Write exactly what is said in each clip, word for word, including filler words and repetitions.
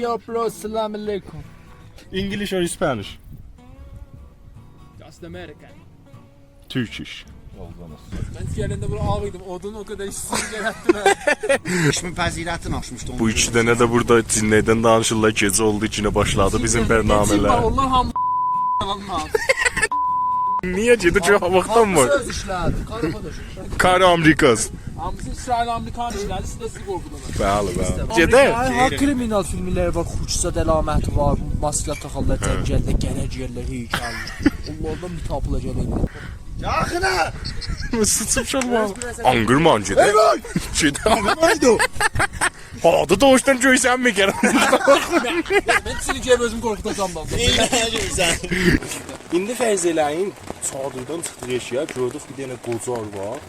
Yo, bro, salam alaikum. English or Spanish? Just American. Turkish. من گلنده بورا آغ ایدیم، اودون او قدر ایستی کی، گلتدیم. چشم بصیرتین آچمیشدی اونون. بو ایکی دنه ده بورادا جینلردن دانیشیرلار، گئجه اولدو، یئنه باشلادی بیزیم برنامه‌لر. والله هامی یالان. نییه گئدیر کی، واختان وار؟ هامیسی اؤز ایشلریدیر، کار خودش. کار آمریکاست. هامیسی اسرائیل، آمریکانین ایشلری، سیز ده سیزی قورخودورلار. بلی، بلی. آمریکانین ها کریمینال فیلملری وار، خوکسا علامتی وار، ماسکا تاخارلار، هه، جنگلده گرک یئرلر، هیکل. اونلاردان بیر تاپیلاجاق ایندی. یاخینا! سیچیب شالوار. آنگرمان گئدیر. هئی، وای! گئدیر. آنگرمان ایدی او. هادی دوغوشدان گؤرسنمیر گرک. من سیزی گلیب اؤزومو قورخوداجاغام دا. نئینه‌یه‌جکسن؟ ایندی فرض ائله‌یین، چادیردان چیخدیق ائشییه، گؤردوک بیر دنه قوجا آرواد.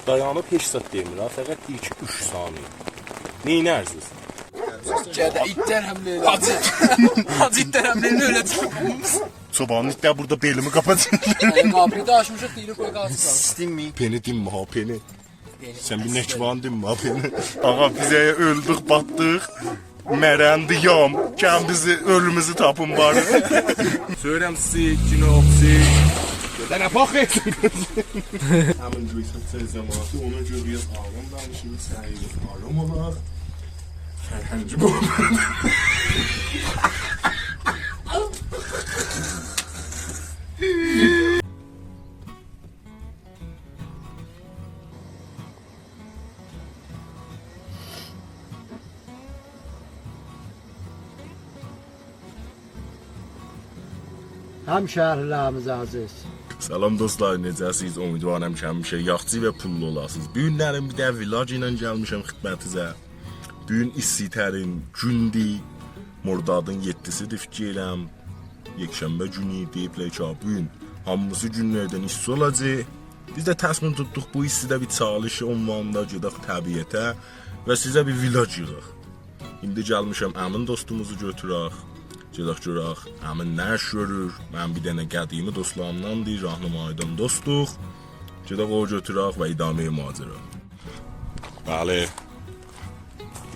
دایانیب هئچ زاد دئمیر ها، فقط دئییر کی، اوچ ثانیه. نئینرسینیز؟ گده ایتلر حمله ائله‌دی. حاجی، حاجی ایتلر حمله ائله‌دی، اؤله‌جک. چوبانین ایتلری بورادا بئلیمی قاپاجاق. یعنی قاپینی دا آچمیشیق، دئییریک قوی قالسین. سیستم می؟ پنی دئمه ها، پنی. پنی. سن بیر نکبان دئمه ها، پنی. آغا، بیز اؤلدوک، باتدیق. مرندی یام. کندیزی، اؤلوموزو تاپین باری. سؤیورم سیزی، گینوخ سیزی. گده نه باخ ائتسین؟ همین گؤیسن سؤز جماعتی، اونا گؤره بیر آز آرام دانیشین، سعی آرام اولاق. فرهنگی بو. همشهری‌لریمیز عزیز. سلام دوستلار، نئجه‌سیز؟ امیدوارم کی، همیشه یاخشی و پوللو اولاسینیز. بو گونلری بیر دنه ویلاگ ایله گلمیشم خدمتینیزه. بو گون ایستی‌ترین گوندور. مردادین یئددیسی‌دیر، فیکیر ائلیرم. یکشنبه گونو دئییبلر کی، بو گون هامیسی گونلردن ایستی اولاجاق. بیز ده تصمیم توتدوق، بو ایستیده بیر چالش عنوانیندا گئدک طبیعته و سیزه بیر ویلاگ ییغاق. ایندی گلمیشم امین دوستوموزو گؤتورک. گئدک گؤرک امین نه ایش گؤرور. منیم بیر دنه قدیمی دوستلاریمداندیر، راهنمایی‌دان دوستوق. گئدک اونو گؤتورک و ادامه‌ی ماجرا. بلی.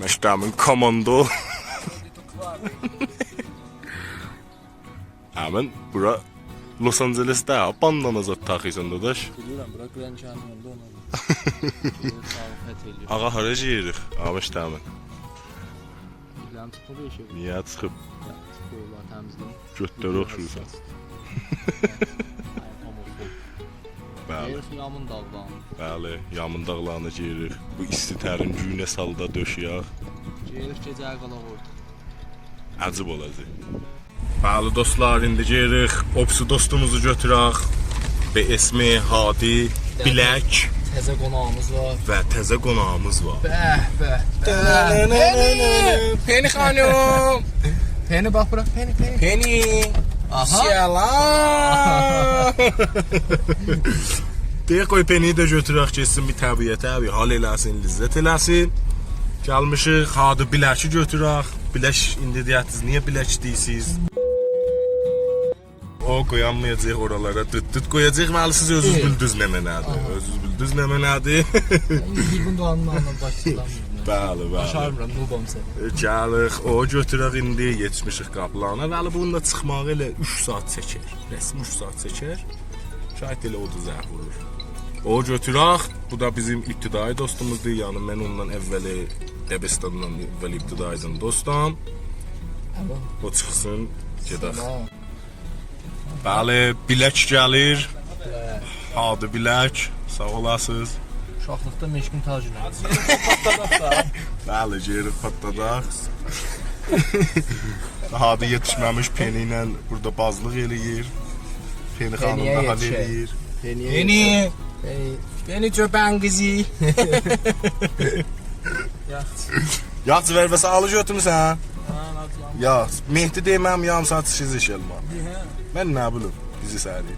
مشتمین کوماندو. امین، بورا لس آنجلس دئییل، باندانا زاد تاخییسان، داداش. بیلیرم، بورا گرند کنیوندا اونو. آغا، هارا گئدیریک؟ آغا، مشتمین. بیلم چیخیب ائشییه. نییه چیخیب؟ یا، چیخیب، یوللاری تمیزله‌ییم. گؤتلری اوخشورسان. بلی. گئدیریک یامین داغلارینا. بلی، یامین داغلارینا گئدیریک. بو ایستی‌ترین گونه سالدا دؤشه‌یک. گئدیریک گئجه قالاق اورادا. عجیب اولاجاق. بلی دوستلار، ایندی گئدیریک اوبسی دوستوموزو گؤتورک. به اسم هادی بیلک. تزه قوناغیمیز وار. و تزه قوناغیمیز وار. به، به، به. پنی! پنی خانیم! پنی، باخ بورا، پنی، پنی. پنی! آها. سلام! دئیک، قوی پنی‌نی ده گؤتورک، گئتسین بیر طبیعته، بیر حال ائله‌سین، لذت ائله‌سین. گلمیشیک، هادی بیلکی گؤتورک. بیلک، ایندی دئیه‌سیز، نییه بیلک دئییرسیز؟ او قویانمایاجاق اورالارا، دوت دوت قویاجاق. دئمه‌لی، سیز اؤزونوز، ائه، بیلدینیز نمنه‌دیر. آها. اؤزونوز بیلدینیز نمنه‌دیر. من ایگیرمی دونانماقلا باشلاییرام. بلی، بلی. باشارمیرام، نوبام سن. ائ، گلیریک، او گؤتورک ایندی، یئتیشمیشیک قاپیلارینا. بلی، بونون دا چیخماغی ائله اوچ ساعات چکر. رسمی اوچ ساعات چکر. شاید ائله او دا ضعیف اولور. او گؤتورک، بو دا بیزیم ابتدایی دوستوموزدور. یعنی من اوندان اوّل دبستاندان، اوّل ابتدایی‌دان دوستام. تمام. او چیخسین، گئدک. سلام. بلی، بیلک گلیر. بلی. هادی بیلک، ساغ اولاسینیز. اوشاقلیقدا مشکین تاجینه. بلی، گئدیریک پاتلاداق. هادی یئتیشمه‌میش پنی ایله بورادا بازلیق ائله‌ییر. پنی خانیم پنی‌یه دا حال یئتیشر. ائله‌ییر. پنی‌یه پنی! یئتیشر. پنی. پنی چؤپن قیزی. یاخشی. یاخشی، وئر، بس آلی گؤتورموسن؟ هه، آلیرام. یا، مهدی دئمم، یاریم ساعات چیخیز ایش ائلما. نییه؟ من نه بیلیم، بیزی سری.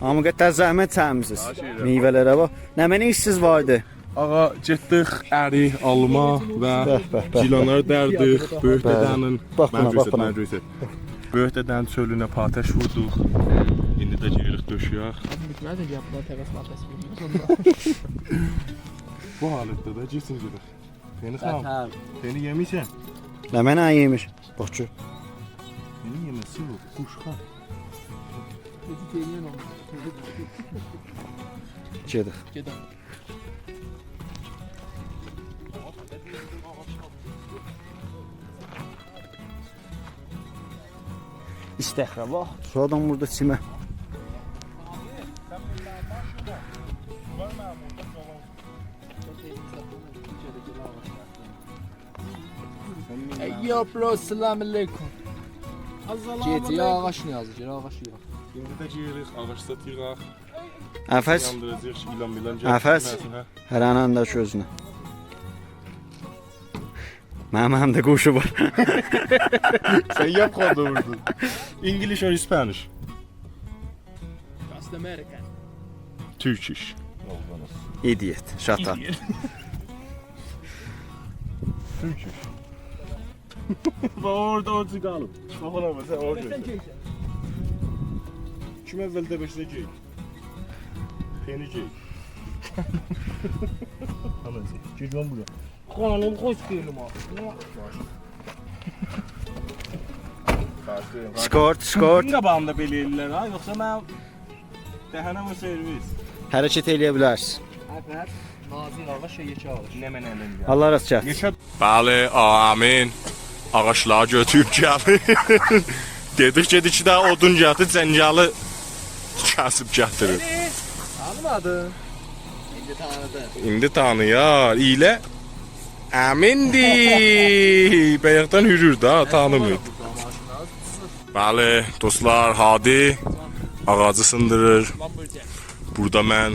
آمما قدر زحمت چکمیسینیز. خواهش ائدیرم. میوه‌لره باخ. نمنه ایشسیز واردی؟ آقا، گئتدیک، اری، آلما و به، به، به، گیلانلاری دردیک. بؤیوک دده‌نین، باخ بونا، منه گؤستر، باخ بونا، منه گؤستر. بؤیوک دده‌نین چؤلونه پاتاش ووردوق. ایندی ده گئدیریک دؤشه‌یک. بیتمه‌سین کی، بونلار ترس پاتاش ووردوق. بو حالتده ده گئچین گئدک. پئنی خانیم، بتر. پئنی یئمیرسن؟ نمنه یئمیر؟ باخ کی. پئنی یئمه‌سی یوخ، قوش خان. گئدک. گئدک. استخره باخ. سونرادان بورادا چیمه. Hey, yo, bro, سلام علیکم. گئت، یا آغاج نیازی، گئت آغاج یوخ. ایندی ده گئدیریک، آغاج ساتیریق. افس. یاندیراجاغیق کی، ایلان میلان گلسین، افس. گلسین، هه. هره‌نین ده گؤزونه. منیم، منیم ده قوشو وار. سن یاپخاندا ووردون. English or Spanish? Just American. Turkish. Idiot. Shut up. Idiot. Turkish. باخ، اورادا، اورادا قالیب. باخ، اونا باخ، سن اورادا. کیم اوّلده بئشده گئدیر؟ پئنی گئدیر. تامام، گئت، گئت، من بورا. خانیم، خوش گلدین، آخی. اسکورت، اسکورت. بونون قاباغیندا بئله ائله‌ییرلر ها، یوخسا من دهنم او سرویس. حرکت ائله‌یه بیلرسیز. افس، نازی آغاج، شئی، یئکه آغاج. نمنه ائله‌ییرلر؟ الله راست گلسین. یئکه. بلی، آقا امین آغاجلاری گؤتوروب گلیر. دئدیک کی، ایکی دنه اودون گتیر، جنگلی کسیب گتیریر. تانیمادین؟ ایندی تانیدی. ایندی تانییار. ائله امین‌دیر. بایاقدان هورور دا، تانیمیر. بلی، دوستلار، هادی آغاجی سیندیریر. بورادا من،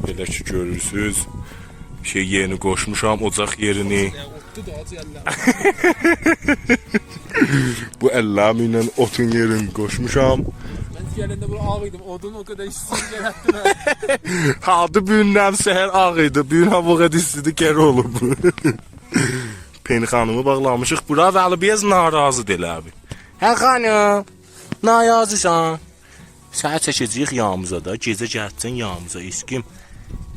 ائله کی گؤرورسوز، شئی یئرینی قوشموشام، اوجاق یئرینی. بو اللریم ایله اوتون یئرینی قوشموشام. من گلنده بورا آغ ایدیم، اودون او قدر ایستی کی، گلتدیم. هادی بوگوندن سحر آغ ایدی، بوگون هاوا او قدر ایستی‌دیر، کر اولوب. پئنی خانیمی باغلامیشیق بورا، ولی بیر آز ناراضی‌دیر ائله بیل. هه خانیم، ناراضی‌سان؟ سنی چکه‌جه‌ییک یانیمیزا دا، گئجه گله‌جکسن یانیمیزا، عشقیم.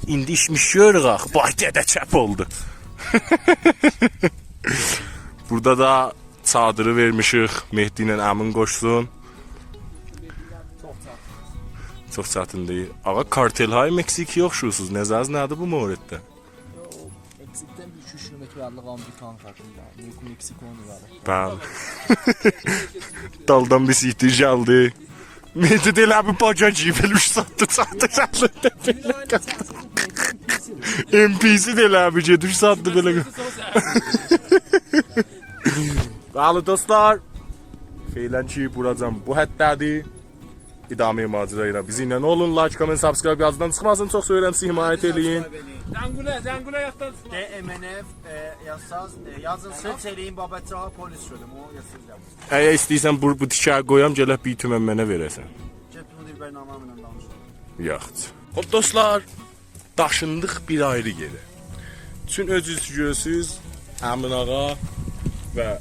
ایندی ایشمیش گؤروروک آخی. وای، دده چپ اولدو. بورادا دا چادیری وئرمیشیک، مهدی ایله امین قوشسون. چوخ چتین. چوخ چتین دئییل. آقا، کارتل‌های مکزیکی اوخشورسوز. نظرینیز نه‌دیر بو موردده؟ مکزیکدن بیر ایکی یوز کیلومتر آرالیق آمریکانین فرقینده. نیو مکزیکونون اورالی. بلی. دالدان بیر سیتی گلدی. مهدی ده ائله بیر باجا گیریب، ائله اوچ ساعتدیر چاتدی گلدی. NPC ده ائله بیر گئدیب، اوچ ساعتدیر بئله. بلی، دوستلار. فعلاً کی، بوراجان بو حدده‌دیر. ادامه‌ی ماجرا ایله بیزیمله اولون. لایک، کامنت، سابسکرایب یاددان چیخماسین. چوخ سئویرم، سیزی حمایت ائله‌یین. زنگوله، زنگوله یاددان چیخماسین. D M N F، ائ، یازساز، ائ، یازین، سئرچ ائله‌یین، بابتجاها پلیس شدم، او یازساز یازین. اگر ایسته‌ییرسن بو، بو تیکه‌نی قویام، گرک بیر تومن منه وئره‌سن. گئت بونو دیر برنامه‌مله دانیشین. یاخشی. خوب، دوستلار، داشیندیق بیر آیری یئره. چون اؤزونوز گؤرورسوز، امین آقا و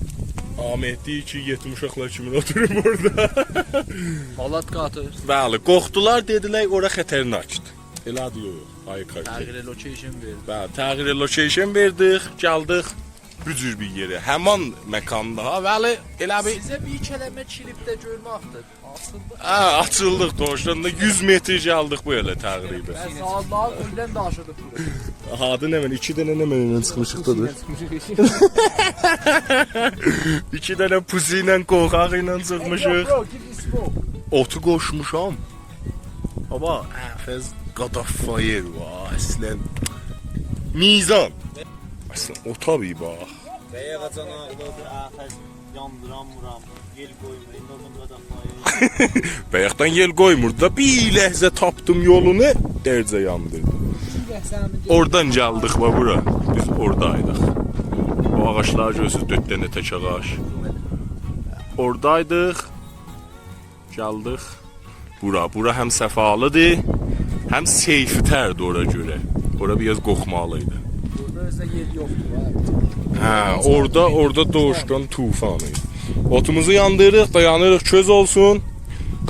آقا مهدی کی، یئتیم اوشاقلار کیمی اوتوروب اورادا. مالات قاتیر. بلی، قورخدولار، دئدیلر، اورا خطرناکدیر. ائله‌دیر، یوخ، یوخ، آی کارت. تغییر لوکیشن وئردیک. بلی، تغییر لوکیشن وئردیک، گلدیک بو جور بیر یئره. همان مکاندا ها، بلی، ائله بیر سیزه بیر کلمه کلیپده گؤرمکدیر. آچیلدیق. هه، آچیلدیق، دوغروسوندا یوز متر گلدیک بو ائله تقریباً. بس، الله، اؤیلن داشیدیق بورا. هادی نمنه، ایکی دنه نمنه ایله چیخمیشیق دا. ایکی دنه پوزی ایله، قورخاق ایله چیخمیشیق. Hey, yo, bro, give me smoke. اوتو قوشموشام. بابا، افس God of Fire وار، اصلاً. میزان. اصلاً، اوتا بیر باخ. بیه آغاجان آغلادی، افس یاندیرانمیرام، یئل قویمور، ایندی اودون قادافاییر. بایاقدان یئل قویموردو دا، بیر لحظه تاپدیم یولونو، درجه یاندیردیم. بیر لحظه همین اوردان گلدیک، باخ، بورا. بیز اوردایدیق. او آغاجلاری گؤرورسوز، دؤرد دنه تک آغاج. اوردایدیق. گلدیک. بورا، بورا هم صفالی‌دیر، هم سیف‌تردیر اورا گؤره. اورا بیر آز قورخمالی ایدی. بورادا اؤزو ده یئر یوخدور، ها. هه، اورادا، اورادا دوغوشدان طوفان ایدی. اوتوموزو یاندیریریق، دایانیریق، کؤز اولسون.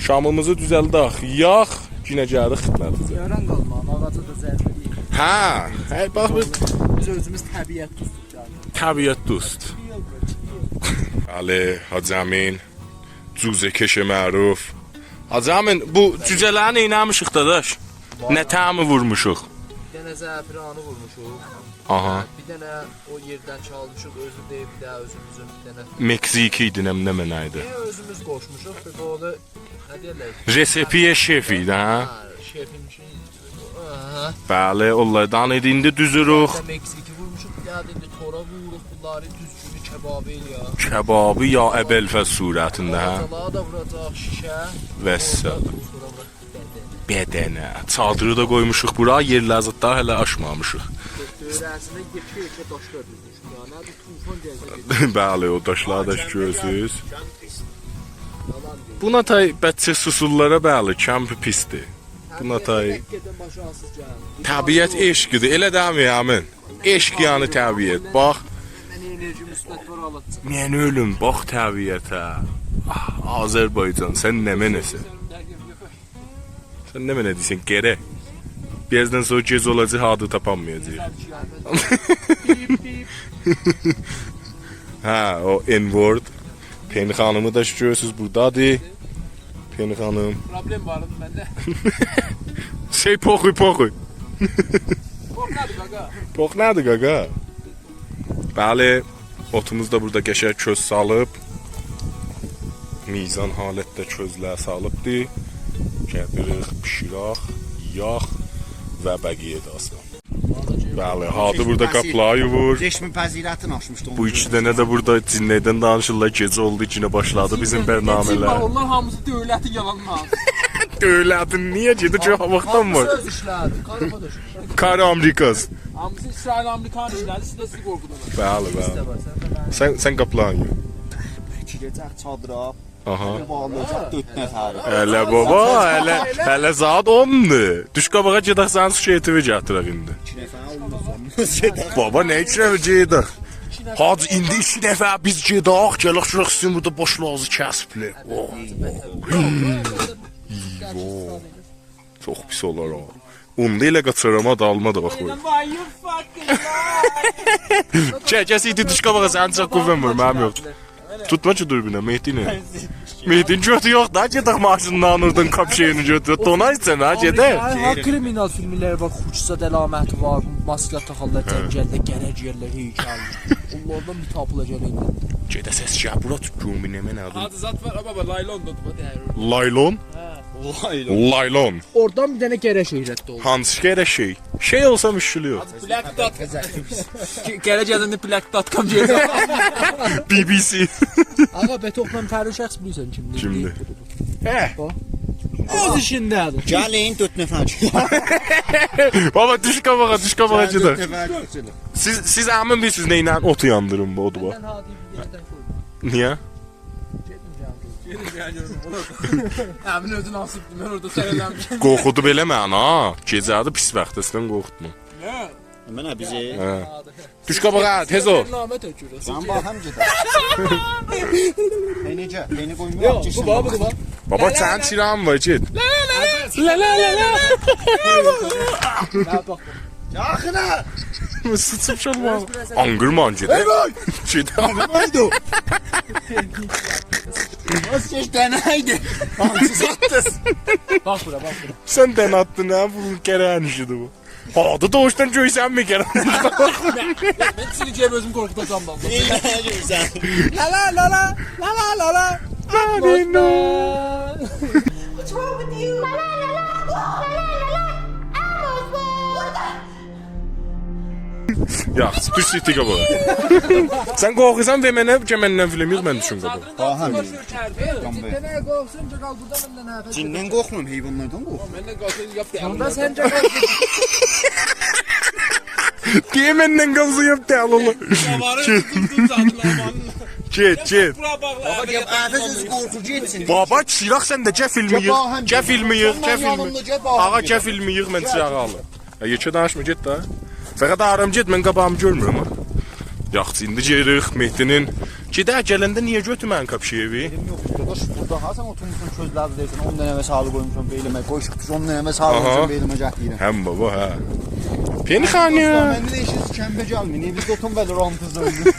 شامیمیزی دوزلدک، یئیک، یئنه گلیریک خدمتینیزه. گؤرن قالما، آغاجا دا ضربه یئییر. هه، هه، باخ، بیر بیز اؤزوموز طبیعت دوستوق، جانیم. طبیعت دوست. بلی، حاجی امین. جوجه‌کش معروف. حاجی امین، بو جوجه‌لری نئینه‌میشیک، داداش؟ نه طعمی وورموشوق؟ بیر دنه زعفرانی وورموشوق. آها. بیر دنه او یئردن چالمیشیق، اؤزو دئییب، بیر ده اؤزوموزون بیر دنه. مکزیکی ایدی، نه، نمنه ایدی؟ ائ، اؤزوموز قوشموشوق، بیر ده او دا، نه دئییرلر؟ رسپی شف ایدی، هه؟ هه، شفین شئی. آها. بلی، اونلاردان ایدی، ایندی دوزوروک. بیر ده مکزیکی وورموشوق، بیر ده ایندی تورا ووروروق، بونلاری دوزگونو کبابی ائله‌یک. کبابی یا ابوالفضل صورتینده، هه؟ آغاجالاری دا ووراجاق شیشه. والسلام. اورادان سونرا بوراخیق بدنه. بدنه. چادیری دا قویموشوق بورا، یئرلری زادلاری هله آچمامیشیق. اؤره‌سینه یئکه-یئکه داشلار دوزموشوک، یا نه‌دیر، طوفان گلسه گئدیر. بلی، او داشلاری دا گؤرورسوز. یالان دئییر. بونا تای بچه سوسوللارا، بلی، کمپ پیسدیر. بونا تای. بیر دقیقه‌دن باشی آسیز گلمیر. طبیعت عشقیدیر، ائله دئییلمی، امین؟ عشق یعنی طبیعت، باخ. من انرژی مثبت وار، آلاتجاق. من اؤلوم، باخ طبیعته. آه، آذربایجان، سن نمنه‌سن؟ سن نمنه دئییرسن، گئره؟ بیر آزدان سونرا گئجه اولاجاق، هادی تاپانمایاجاق. هه، او N-word. پئنی خانیمی دا گؤرورسوز، بورادادیر. پئنی خانیم. پروبلئم وار اونون منده. شئی، پوخوی، پوخوی. پوخ نه‌دیر، قاقا؟ پوخ نه‌دیر، قاقا؟ بلی، اوتوموز دا بورادا قشنگ کؤز سالیب. میزان حالتده کؤزلر سالیبدی. گلیریک، بیشیرک، یئیک و بقیه داستان. بلی، هادی بورادا قاپلاری یووور. چشم بصیرتین آچمیشدی، اونو گؤرورسن. بو ایکی دنه ده بورادا جین‌لردن دانیشیرلار. گئجه اولدو، یئنه باشلادی بیزیم برنامه‌لر. جین وار، اونلار هامیسی دؤولتین یالانیندان. دؤولتین نییه گئدیر کی، هاواختان وار؟ هامیسی اؤز ایشلریدیر، قاریخ اولدوش. کار آمریکاس. هامیسی اسرائیل، آمریکانین ایشلری، سیز ده سیزی قورخودورلار. بلی، بلی. سن، سن قاپلاری یوو. گئدک چادیرا. آها. باغلایاجاق دؤرد نفری. ائله بابا، ائله، ائله ساعات اوندور. دوش قاباغا گئدک، سنین سوشئتیوی گتیرک ایندی. ایکی نفر اولماز، اولماز گئدک. بابا، نه ایکی نفر گئدک؟ حاجی، ایندی ایکی نفر بیز گئدک، گلک، گلک، سیزین بورادا باش لازی کسیبلر. اوه. ایواه. چوخ پیس اولار او. اوندا ائله قاچارام ها، دالیما دا باخ. گل، گل، سیدی دوش قاباغا، سنین چوخ قووه‌ن وار، منیم یوخ. توتما کی دوربینه، مهدی ایله. مهدی‌نین گؤتو یوخ دا، گئدک ماشینین اوردان کاپشئیینی گؤتورک. دوناق ایچسن ها، گئدک. آمریکادا هارد کریمینال فیلملری وار، خوکسا علامتی وار، ماسکا تاخارلار، هه، جنگلده گره گیررلر، هیکل. اونلاردان بیر تاپیلاجاق ایندی. گئده سس گل، بورا توت، گؤروم نمنه‌دیر. حاجی، زاد وار، بابا، لایلوندور بو، دهر. لایلون؟ هه. لایلون. لایلون. اورادان بیر دنه گره شئی رد اولدو. هانسی گره شئی؟ شئی اولسا مشکلی یوخ. حاجی، بلک دات. گره گزنده بلک دات کام گئده‌جک. بی بی سی. آقا، بتوخلا فرقلی شخص بیلیرسن کیمدیر؟ کیمدیر؟ هه. او. اؤز ایشینده‌دیر. گلین، دؤرد نفر. بابا، دوش قاباغا، دوش قاباغا گئدک. گل، دؤرد نفر گئدک. سیز، سیز امین بیلیرسینیز نه ایله اوتو یاندیریم بو اودا؟ من هادی بیر یئردن قویدوم. نییه؟ گئدین، گلین. گئدین، گلین، گؤرون، اولار. امین اؤزون آسیبدی، من اورادا سن ائله‌میشم. قورخودوب ائله‌مه، آنا. گئجه‌دیر، پیس واختدی، سن قورخوتما. نه؟ من ها، بیزی. هه. دوش قاباغا، تئز اول. نامه تؤکور. سن باخ، هم گئدر. پئنی گل، پئنی قویما، یوخ، بو گئتسین باخ، باخ. بو باخ. بابا، سنین چیراغین وار، گئت. لا، لا، لا، لا. لا، باخ. یاخینا! سیچیب شالما. آنقیرمان گئدر. ای وای! گئدر. آنقیرمایدی او. باز گئچ دنه‌یدی. هانسی زاددیر؟ باخ بورا، باخ بورا. سن دنه آتدین، هه؟ بونون گره‌نین ایشیدیر بو. هادی دوغوشدان گؤیسن می گرک؟ من سیزی گئدیب اؤزومو قورخوداجاغام، باخ. ائله گؤیسن. لا لا لا لا، لا لا لا لا. What's wrong with you? La la la la, la la la la. I'm a fool. یاخشی، دوش سیتی قاباغا. سن قورخورسان، وئر منه، گل مندن فیلم ییغ، من دوشوم قاباغا. ها، هم. جددن اگر قورخسان، گل قال بورادا، مندن نفرت ائدیر. جیندن قورخمورام، حیوانلاردان قورخورام. مندن قورخسان، یاپ دلی اولا. اوندا سن گل قال. دئییر مندن قالسا، یاپ دلی اولا. داوارین توتدون، زادلار، والله. گئت، گئت. بورا باغلا. بابا، گل، آتش سؤزو قورخو گئتسین. بابا، چیراق سنده، گل فیلمی ییغ. گل فیلمی ییغ، گل فیلمی. گل باغلاییم. آقا، گل فیلمی ییغ، من چیراغی آلیم. هه، یئکه دانیشما، گئت ده. فقط آرام گئت، من قاباغیمی گؤرمورم ها. یاخشی، ایندی گئدیریک مهدی‌نین. گئدک، گلنده نییه گؤتورمه‌دین کاپشیوی؟ ائلیم یوخ، قارداش، بورادا ها سن اوتورموشسان، کؤزلری دئییرسن، اون دنه مسالی قویموشام بئلیمه، قوی شیخ دوش، اون دنه مسالی قویموشام بئلیمه، گتیریرم. هه بابا، هه. پنی خانیم. دوستلار، منده ده ایشینیز کمپه گلمه‌یین، ائوینیزده اوتورون، بئله رامپیز اوینایین.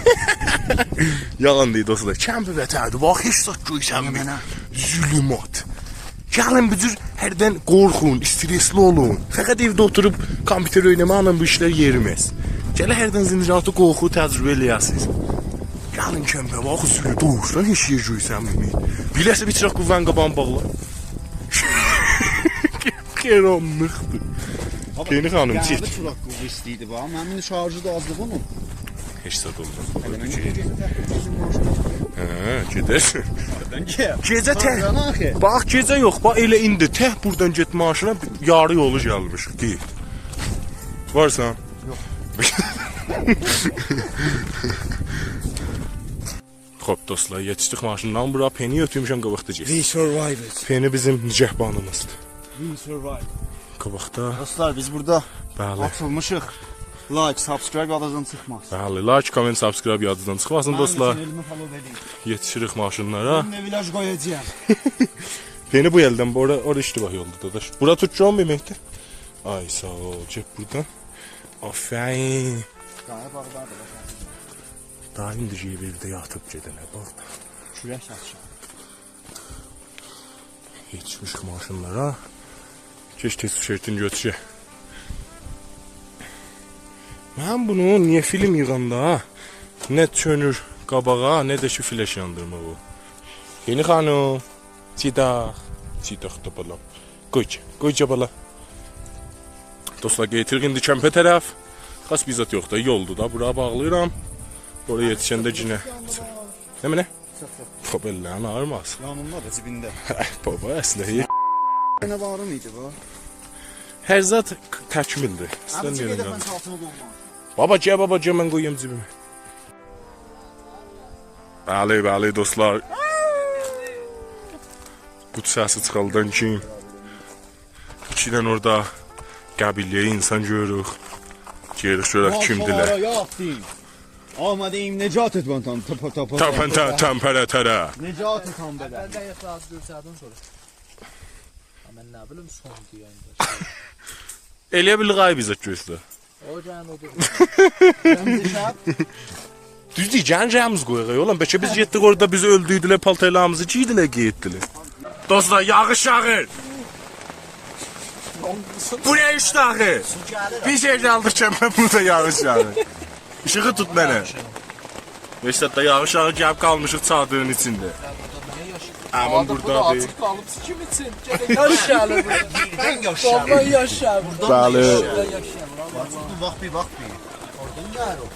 یالان دئییر، دوستلار، کمپ وطنی‌دیر. باخ، هئچ زاد گؤرسنمیر. نه، نه؟ ظلمات. گلین بو جور هردن قورخون، استرسلی اولون. فقط ائوده اوتوروب کامپیوتر اویناماقلا بو ایشلر یئریمز. گلین هردن زندگانلیقدا قورخو تجربه ائله‌یه‌سینیز. گلین کمپه، باخ، اصولی دوغروسان هئچ یئر گؤرسنمیر. بیله‌سه بیر چیراق قووه‌نین قاباغیندا باغلا. قارانلیقدیر. بابا، پنی خانیم، گلدی چیخ. چیراق قووو ایسته‌ییردی، باخ. منیم ایندی شارژی دا آزدی بونون. هئچ زاد اولماز. هله من گئده‌جم. هه، گئدرسن. هاردان گئدک؟ گئجه تک. هاردان آخی؟ باخ، گئجه یوخ، باخ، ائله ایندی تک بورادان گئت ماشینا، یاری یولو گلمیشیک، دئییر. وارسان؟ یوخ. خوب، دوستلار، یئتیشدیک ماشیندان بورا. پنی اؤتورموشم قاباقدا گئتسین. We survived. پنی بیزیم نگهبانیمیزدیر. We survived. قاباقدا. دوستلار، بیز بورادا، بلی، آتیلمیشیق. لایک، سابسکرایب یادیزدان چیخماسین. بلی، لایک، کامنت، سابسکرایب یادیزدان چیخماسین، منیم دوستلار. اوچون ائلیمی فالو ائدین. یئتیشیریک ماشینلارا. من ده ویلاژ قویاجاغام. پنی بو الدن، اورا، اورا اشتباه یولدور، داداش. بورا توت، جان، بیر مهدی. آی، ساغ اول، گئت بورادان. آفرین. قایا باغدادیر، باخ. داها ایندی گئدیب ائوده یاتیب گئدنه، باخ. کورک آچیق. یئتیشمیشیک ماشینلارا. کئچ تئز تیشرتینی گؤتور. من بونو نییه فیلم ییغاندا نه چؤنور قاباغا، نه ده کی فلش یاندیرماق او. پنی خانیم، چیراق، چیراق دا بالا. قوی، قوی بالا. دوستلار، گئدیریک ایندی کمپه طرف. خاص بیر زاد یوخدور، یولدور دا، بورا باغلاییرام. اورا یئتیشنده یئنه. نمنه؟ چیخ، چیخ. بابا، اللرین آغریماسین. یانیندا دا، جیبینده. بابا، اسلحه. نه وارین ایدی بو؟ هر زاد تکمیلدیر. ایسته‌ییرم، گئدک، یئرینه من قویوم. ساعاتیمی قویما. بابا، گل، بابا، گل، من قویوم جیبیمه. بلی، بلی، دوستلار. قوت سسی چیخاردان کیم؟ ایکی دنه اورادا قبیله‌ای اینسان گؤروروک. گئدیریک گؤرک کیمدیلر. آماده‌ایم نجاتت بدم، تاپا، تاپا، تاپا، تاپا. تمپراتورا. نجاتت بدم. اولده یاخشی آز گؤرسه‌دین سونرا. من نه بیلیم، سون دئینده. ائلیه بیلیر، آی بیزه گؤستر. او گلن اودور. رمزی شب. دوز دئییر، گلین رمز قویاق، ای اوغلان. بلکه بیز گئتدیک اورادا، بیزی اؤلدوردولر، پالتارلاریمیزی گئیدیلر، گئتدیلر. دوستلار، یاغیش یاغیر. بو نه ایشدیر آخی؟ بیز ائله آلدیق کی، من بورادا یاغیش یاغیر. ایشیغی توت منه. هئچ زاد دا، یاغیش یاغیر، گلیب قالمیشیق چادیرین ایچینده. امین بورادادیر. آدام بورادا آچیق قالیب، سیکیم ایچین. گئده یاش گلیر. بیردن یاش گلیر. واللهی یاش گلیر. بلی. بوردان یاش گلیر. باخ، بیر باخ، بیر. اورادان گلیر او.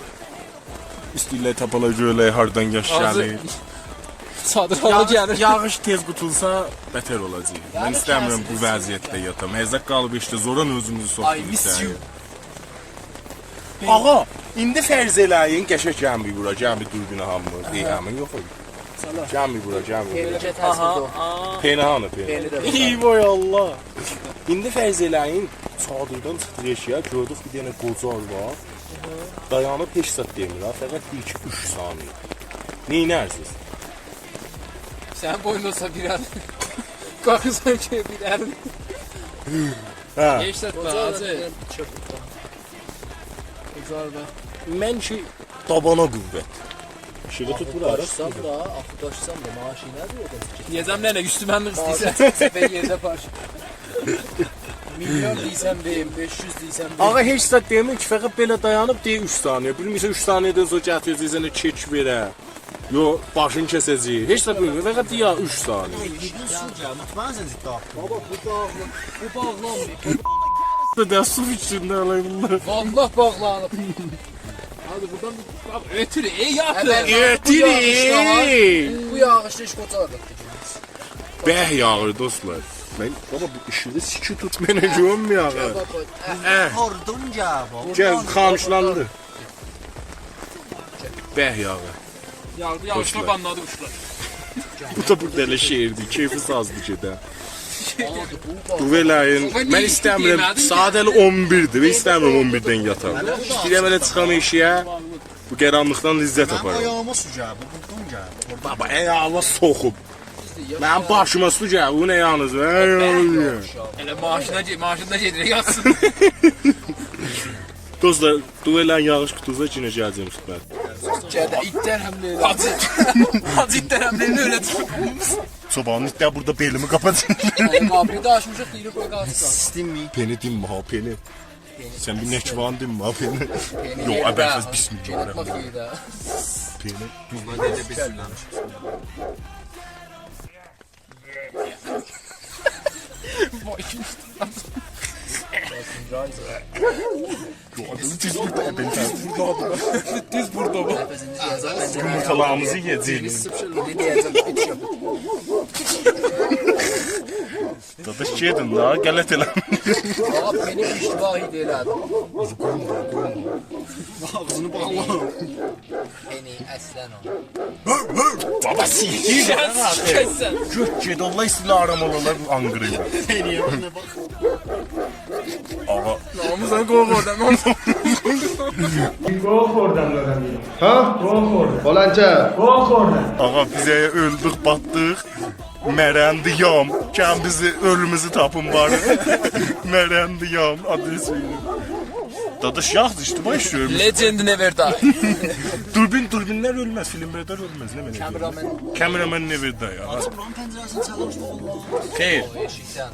ایسته‌ییرلر تاپالار، گؤره‌لر هاردان یاش گلیر. چادیر آلا گلیر. یاغیش تئز قوتولسا، بتر اولاجاق. من ایسته‌میرم بو وضعیتده یاتام. هر زاد قالیب ایشده، زورا اؤزوموزو سوخدوق ایچری. I miss you. آقا، ایندی فرض ائله‌یین، قشنگ گلین بیر بورا، گلین بیر دوربینه هامی. ائ، همین یوخ اولدو. گلین بیر بورا، گلین بیر بورا. پنی گئت، آها، هستید او. آها. پنی هانی، پنی؟ پنی ده بورا. ای وای الله. ایندی فرض ائله‌یین، چادیردان چیخدیق ائشیگه، گؤردوک بیر دنه قوجا آرواد. دایانیب هئچ زاد دئمیر ها، فقط دئییر کی، اوچ ثانیه. نئینرسینیز؟ سنین بویون اولسا بیر ال. قالخیرسان کی، بیر ال. هه. هئچ زاد دا، حاجی. قوجا آرواد. من کی، دابانا قوت. ایشیغی توت بورا، آراسین. داشسام دا، آخی داشسام دا، ماشینه دئییرم. دئیه‌جم، ننه، اوستومه می ایسته‌ییرسن؟ سفر یئرده پارک. میلیون دئییرسن وئریم، بئش یوز دئییرسن وئریم. آقا، هئچ زاد دئمیر کی، فقط بئله دایانیب، دئییر اوچ ثانیه. بیلمیرسن، اوچ ثانیه‌دن سونرا گتیره‌جک سنه کئک وئره. یو، باشین کسه‌جک. هئچ زاد بیلمیر، فقط دئییر اوچ ثانیه. یئددین سور گل، مطمئن‌سن جدی آتدین؟ بابا، بو باغ-، بو باغلانمیر. بیر ده سو فیکرینده آلاییم بونلاری. والله باغلانیب. هادی بورادان بیر باخ، اؤتور، ای، یاتیر. هه، من بو یاغیشدا، ها؟ اؤتور، ای. بو یاغیشدا هئچ قوجا آرواد. به یاغیر، دوستلار. من، بابا، بو ایشیغی سیکی توت، منه گؤرمور یاغی. گل، بابا. اه. هاردان گل، بابا. گل، خاموشلاندی. به یاغیر. یاغدی، یاغیشلا قوشلار. قانلادی قوشلار. بو دا بیر دنه شعردیر، کئیفی سازدیر گئده. دوعا ائله‌یین. من ایسته‌میرم، ساعات هله اون بیردیر، من ایسته‌میرم اون بیردن یاتام. ایسته‌ییرم هله چیخام ائشیگه، بو قارانلیقدان لذت آپارام. منیم آیاغیما سو گلیر، بو بوردان گلیر. بابا، آیاغینا سوخوب. منیم باشیما سو گلیر، بو نه یانینیز؟ ائله ماشینا گئ-، ماشیندا گئدیریک، یاتسین. دوستلار، دوعا ائله‌یین، یاغیش قوتولسا، یئنه گله‌جم خدمت. گده ایتلر حمله ائله‌دی. حاجی، حاجی ایتلر حمله ائله‌دی، اؤله دوشوب. چوبانین ایتلری بورادا بئلیمی قاپاجاق. یعنی، قاپینی دا آچمیشیق، دئییر، قوی قالسین. سیستم می؟ پنی دئمه ها، پنی. پنی. سن بیر نکبان دئمه ها، پنی. پنی یوخ، یئری ابلفز، ده. بیسمیلله. پنی باخ یئری ده. پنی. دوعا ائله بیسمیلله. وای، دوز بوردا، ابلفز. دوز بوردا بو. یومورتالاریمیزی یئیه‌جه‌ییک. نه دئیه‌جم؟ داداش، گئدین دا، غلط ائله‌مه. آقا، منی اشتباه ائله‌دی. آغزینی باغلا. منی اصلاً او. بابا، سیکیر. گؤت گئده، الله ایستیلاریم اولالار آنقیریبا. آقا. ناموسا قوخ اوردان، ناموسا. قوخ اوردان، اؤیرن. ها؟ قوخ اوردان. اولانجا. قوخ اوردان. آقا، بیز اؤلدوک، باتدیق. مرندیام. گلین بیزی، اؤلوموزو تاپین باری. مرندیام، آدرس وئرین. داداش، یاخشی، اشتباه ایشله‌ییرمیش. Legend never die. دوربین، دوربینلر اؤلمز، فیلم‌بردار اؤلمز، نه منه؟ Cameraman. Cameraman never die، آغا. آچ بورانین پنجره‌سینی، چالیش، اولماز. خئیر. او ائشیکدن.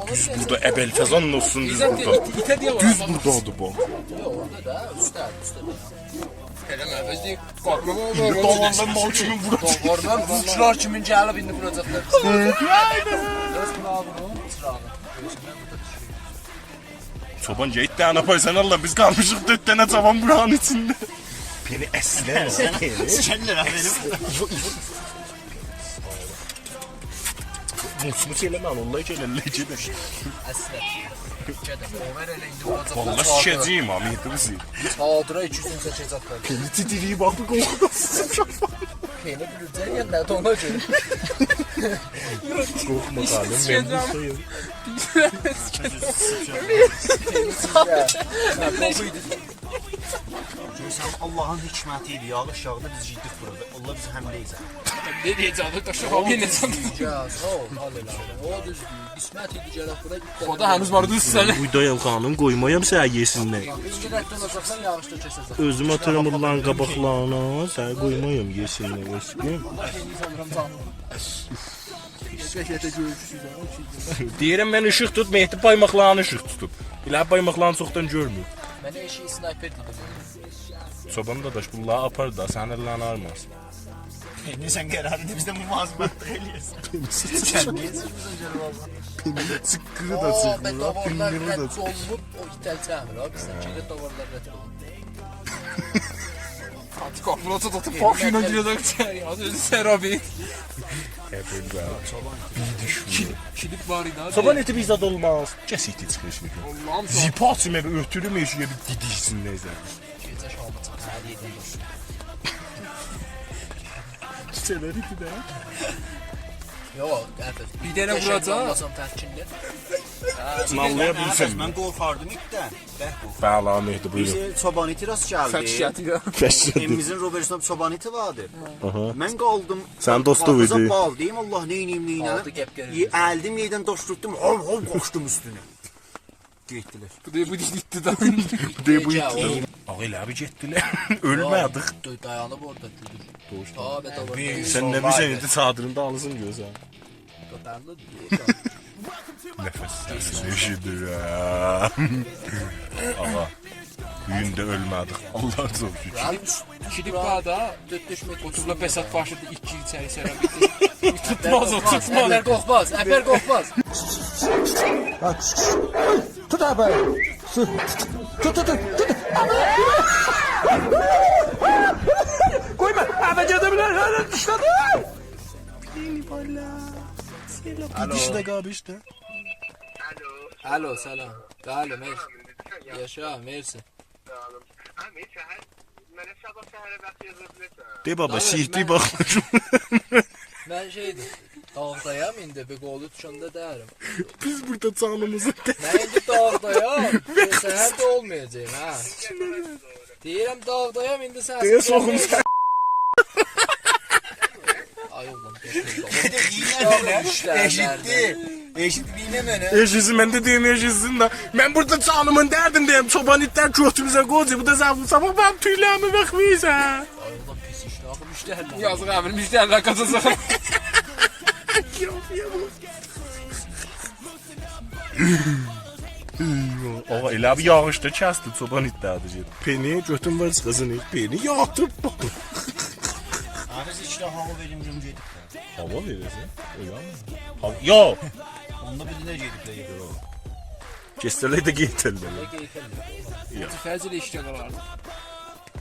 دوز بوردا، ابلفز، آند اولسون، دوز بوردا. ایت-، ایته دئیه دوز بورادا آدی بو. یوخ، اورادا دا، اوسته، اوسته ده. ائله‌مه، بیز دئییک، قورخما، قورخما. ایندی داوارلانماق اوچون وورور. داوارلار، بوزچولار کیمی گلیب ایندی ووراجاقلار. اؤز قولاغی وورون، چیراغی. چوبان، گئت دنه آپارسان، الله، بیز قالمیشیق دؤرد دنه چوبان بورانین ایچینده. پنی اصلاً. سن، سن نه وئریر؟ موچ موچ ائله‌مه، والله کی، ائله، ائله گئدیر. اصلاً. گئدیر. اوور ائله ایندی ووراجاقلار. والله چادیرا. سیکه‌جه‌یم ها، مهدی قیزی. چادیرا ایکی اوچ دنه چکه‌جکلر. پنی تیتیرییب، باخ، بو قورخدو. پنی بیله‌جک، یعنی، نه ده اونا گؤره. قورخما، خانیم، من بوردایام. گؤرسن، آللاهین حکمتی ایدی، یاغیش یاغدی، بیز گیردیک بورادا. آللاه بیزی حمله ائده‌جک. نه دئیه‌جم، داشا، حمله ائده‌جم. دوزدور، یا، ساغ اول، حال ائله. او دوزدور. قسمت ایدی، گلک بورا، ایت دنه. خدا هنوز وار، دوز سنه. بوردایام، خانیم، قویمایام سنی یئسینلر. ایندی رد اولاجاقسان، یاغیشدا کسه‌جک. اؤزومو آتیرام اولارین قاباقلارینا، سنی قویمایام یئسینلر، عشقیم. آللاه سنی ساغلام، جانیم. گئجه ده گؤروشورسوز، ها، او شئی. دئییرم، من ایشیق توت، مهدی بارماقلارینی ایشیق توتوب. ائله بارماقلارینی چوخدان گؤرمور. من هر شئی اسنایپر دئدیم. چوبان داداش، بونلاری آپار دا، سنین اللرین آغریماسین. ایندی سن قرار وئر، بیز ده مواظبتلیق ائله‌یه‌سن. سن نییه سیچمیسان گؤرم آللاه؟ پنی چیققیری دا آ، چیخمیر، من ها، داوارلار پنی ده رد چیخمیر. اولونوب، او ایتلسه‌میر، ها، بیز سن گئدک داوارلار رد اولونوب. آرتیق آپیراسا دا پاک ایله گیره‌جک ایچری، آز اؤنجه سرابی. هپ اؤنجه. کیل-، کلیپ وار ایدی، ها. چوبان ائتی بیر زاد اولماز. کس ایتی چیخیر شئی. آللاهیم، زیپا آچیم، ائوی اؤتورم، ائشیگه بیر دیدیکسین نظر. گئجه شامی چیخار، هر یئردن دوشور. کوچه‌لر ایتی ده. یوخ، قرده. بیر دنه ووراجاق. اولماسام ترکینده. هه، من آنلایا بیلسم. من قورخاردیم ایتدن. به، قورخ. بلی، مهدی، بویورون. بیزه چوبان ایتی راست گلدی. فکر ائدیرم. فکر ائدیرم. ائویمیزین روبرسینده چوبان ایتی واردی. آها. من قالدیم. سنین دوستون ایدی. قاپیزا باغ دئییم، آللاه، نئینییم، نئینیم؟ آلدی قپ‌قرمیزی. یئ-، الدیم یئردن داش توتدوم، هوو، هوو، قاچدیم اوستونه. گئتدیلر. بو دا، بو دا گئتدی دا. بو دا، بو گئتدی دا. آغا، ائله بیل گئتدیلر. اؤلمه‌دیک. یوخ، دای-، دایانیب اورادا، گؤدور. دوغرو. تابه، تابه. سن نه بیلسن، ایندی چادیرین دالیسینی گؤرسن. دا بللی‌دیر. نفس، نفس ائشیدیر، هه. آغا، بو گون ده اؤلمه‌دیک. آللاها چوخ شوکور. یعنی، کلیپ وار دا، دؤرد-بئش متر. اوتوروبلا بساط باشیدا ایکی ایل ایچری سرابی. توتماز او، توتماز. اپر قورخماز، اپر قورخماز. ها، توت اپر. توت، توت، توت، توت. قویما، اپر گئده بیلر، هه، ایشله‌دی. عینی بالا. الو. دیدیش ده قابیش ده. الو. الو، سلام. بلی، مر-، سلام، دیدیشن یاخشی. یاشا، مرسی. ساغ اولون. هه، نئیسه، هه، دئ بابا، داغ-، سیرتلی من باخ. من شئیدیر، داغدایام ایندی، بیر قولو دوشنده دئیرم. بیز بورادا جانیمیزی من ایندی داغدایام، سحر ده اولمایاجاغام، هه. دئییرم، داغدایام، ایندی سن دئیه سوخوم سن. آی اوغلوم، گئتمه، گئتمه. ائشیتدی. ائشیتدی، من ده دئییم، ائشیتسین ده. من بورادا جانیمین دردینده‌یم، چوبان ایتلر گؤتوموزه قویاجاق. بو دا زاغ صاباح منیم تویلریمی باخمایاجاق. آی اوغلوم، پیس ایشدی آخی، مشتری‌لر. یازیق امیر، مشتری‌لر قاچاجاق. یوخ، یوخ. آغا، ائله بیر یاغیش دا کسدی، چوبان ایتلری ده گئدیب. پنی، گؤتون وار، قیزین، پنی یاتیب. آبی، سیز ایکی دنه هاوا وئرین، گوم گئدیب ده. هاوا وئره‌سن؟ اولار می؟ هاوا، یوخ. اوندا بیر دنه گئدیب ده، یوخ. گئتسه‌لر ده گئترلر. یوخ. فضل ایشده قالاردی.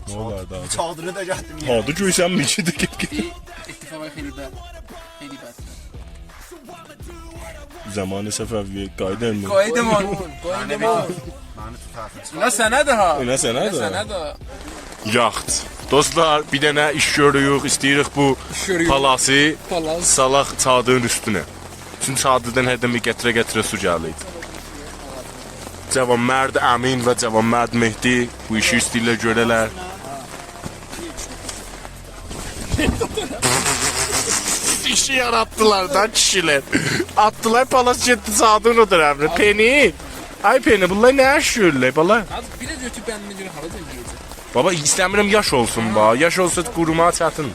نه اولار دا؟ چادیری دا گتیرمه‌یه. هاردا گؤرسن، ایکی ده گئت، گئت. ائ، اتفاق خیلی بد. خیلی بد. زمان صفویه، قاییدین می؟ قاییدیم اون، قاییدیم اون. منی توتارسین. نه سنه ده ها. نه سنه ده. نه سنه ده. یاخشی. دوستلار، بیر دنه ایش گؤروروک، ایسته‌ییریک بو ایش گؤروروک. پالاسی پالاس. سالاق چادیرین اوستونه. چونکی چادیردان هردن بیر قطره-قطره سو گلیر. جوانمرد امین و جوانمرد مهدی بو ایشی ایسته‌ییرلر گؤره‌لر. ایشی یاراتدیلار دا کیشیلر. آتدیلار، پالاس گئتدی چادیرین او طرفینه. پنی. آی پنی، بونلار نه ایش گؤرورلر، بالا؟ آبی، بیر ده گؤتور بندینه گؤره هاراجان گئده‌جک؟ بابا، ایسته‌میرم یاش اولسون، با. یاش اولسا قوروماغی چتین.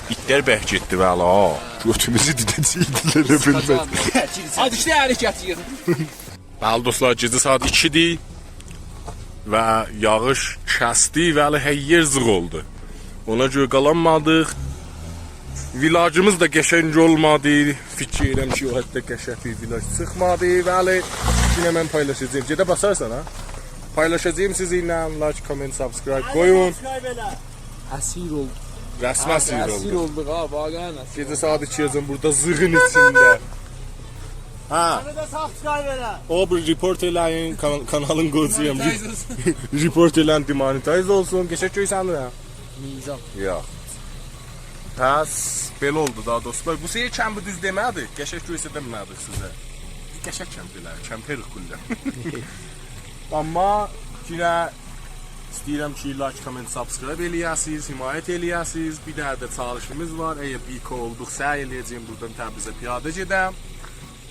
ایتلر برک گئتدی، بلی، ها. گؤتوموزو دیده‌جکدیلر، ائله بیلمز. آدی ایشده حرکت ییغین. بلی، دوستلار، گئجه ساعات ایکی‌دیر و یاغیش کسدی و هله هر یئر زیغ اولدو. اونا گؤره قالانمادیق. ویلاگیمیز دا قشنگ اولمادی. فیکیر ائدیرم کی، او حدده قشنگ بیر ویلاگ چیخمادی. بلی، یئنه من پایلاشاجاغام. گئده باسارسان، ها؟ پایلاشاجاغام سیزینله. لایک، کامنت، سابسکرایب قویون. اسیر اولدوق. رسمی اسیر اولدوق. اسیر اولدوق ها، واقعاً اسیر اولدوق. گئجه ساعات ایکی‌یه‌جن بورادا زیغین ایچینده. ها. منه ده سابسکرایب ائله. او بیر رپورت ائله‌یین، کان-، کانالین قوجویام. دیمانیتایز اولسون. رپورت ائله‌یین، دیمانیتایز اولسون. قشنگ گؤرسنیر ها. میزان. یوخ. پس، بئله اولدو دا، دوستلار. بو سری کمپی دوز دئمه‌دی. قشنگ گؤرسده‌مه‌دیک سیزه. قشنگ کمپ ائله، کمپر کلاً. آمما یئنه ایسته‌ییرم کی، لایک، کامنت، سابسکرایب ائله‌یه‌سینیز، حمایت ائله‌یه‌سینیز. بیر دنه ده چالشیمیز وار. اگر بیر کی اولدوق، سعی ائله‌یه‌جه‌یم بورادان تبریزه پیاده گئدم.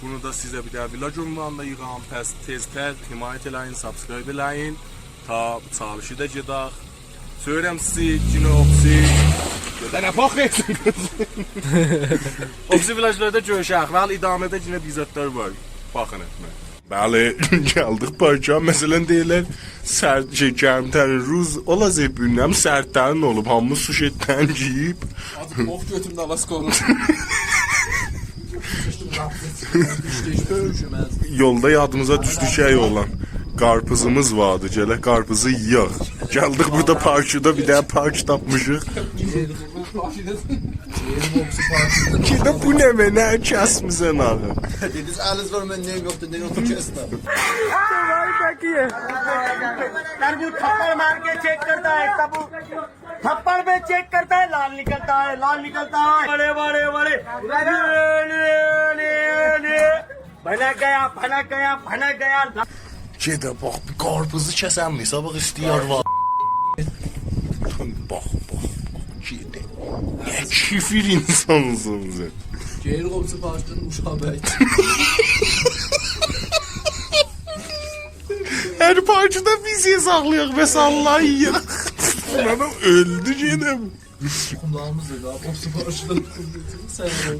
بونو دا سیزه بیر دنه ویلاگ عنوانیندا ییغام. پس تئزتر حمایت ائله‌یین، سابسکرایب ائله‌یین. تا بو چالشی دا گئدک. سؤیورم سیزی، یئنه اوبسی. گؤدنه باخ. اوبسی ویلاگلاردا گؤروشک. ولی ادامه‌ده یئنه بیر زادلار وار. باخین ائتمه. بلی، گلدیک پارکا. مثلاً دئییرلر، سرد، شئی، گرم‌ترین روز اولاجاق، بیلمیرم، سردترین اولوب. هامی سو شئیدن گئییب. آبی، اوف، گؤتومده آلاسکا اولور. یولدا یادیمیزا دوشدو کی، ای اوغلان، قارپیزیمیز واردی، گلک قارپیزی یئیک. گلدیک بورادا پارکدا بیر دنه پارک تاپمیشیق. کی ده بو نمنه کسمیسن آخی؟ دئدینیز، الینیز وار، من نه‌ییم یوخدور، نه اوتور کسدیم. در بو تاپار مرگه چک کرده، تاپو تھپڑ پہ چیک کرتا ہے، لال نکلتا ہے، لال نکلتا ہے۔ بڑے، بڑے، بڑے۔ بھنک گیا، بھنک گیا، بھنک گیا۔ گئده باخ، قارپیزی کسنمیش، باخ، ایسته‌ییر وار. باخ، باخ، باخ، گئده. نه کیفیر اینسانسان سن. گئییر قوپسو پاشدین اوشاق بی. هر پارکدا بیزی ساخلایاق، مثلا، الله یییاق. بونلار اؤلدو گئنه. قولاغیمیز دا قالیب، او سیفاریشدن سن اول.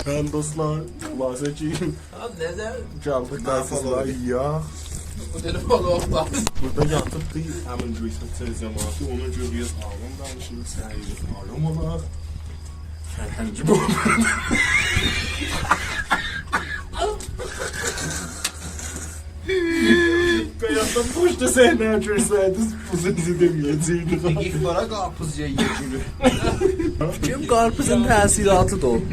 هه، دوستلار، خلاصه کی، آبی، نظر گلدیک، نه قارپیزلاری یییاق. بو تلفون اولاق. بورادا یاتیبدی، همین گؤیسه تئز جماعتی، اونا گؤره بیر آز آرام دانیشیریق، سعی ائدیریک آرام اولاق. فرهنگی بو. قایاقدان پشت صحنه گؤرسه‌یدینیز، بو سؤزو دئمه‌یه‌جکدیک. اگه ایفلارا قارپیز یئیه گولو. کیم قارپیزین تأثیراتی دا او.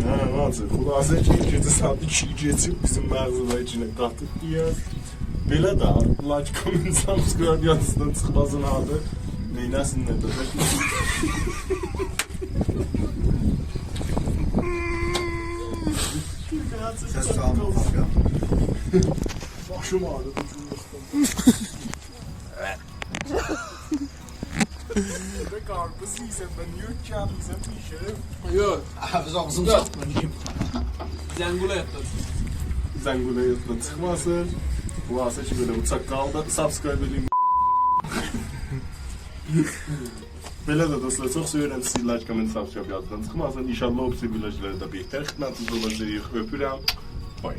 هه، واجه، خلاصه کی، گئجه ساعت ایکی کئچیب، بیزیم مغزی وار ایچینه قاتیب دئیه. بئله ده، like، comment، subscribe یادیزدان چیخماسین آبی. نئینه‌سینلر ده؟ سس چالما، باخ یا. باشیم آغریدی. به قارپیز یئییرسن، من نییه کم یئییرسن، بیر شئی؟ یوخ. حافظ آغزیم چاتمیر. زنگوله یاتدان. زنگوله یاتدان چیخماسین. بو واسطه کی، بئله بو چاققالی دا subscribe ائدین. بئله ده دوستلار، چوخ سئویرم سیزی، like، comment، subscribe یاددان چیخماسین. ان‌شاءالله او بیریسی ویلاگلاردا بهتر خدمتینیزده اولاجاغیق. اؤپورم. بای.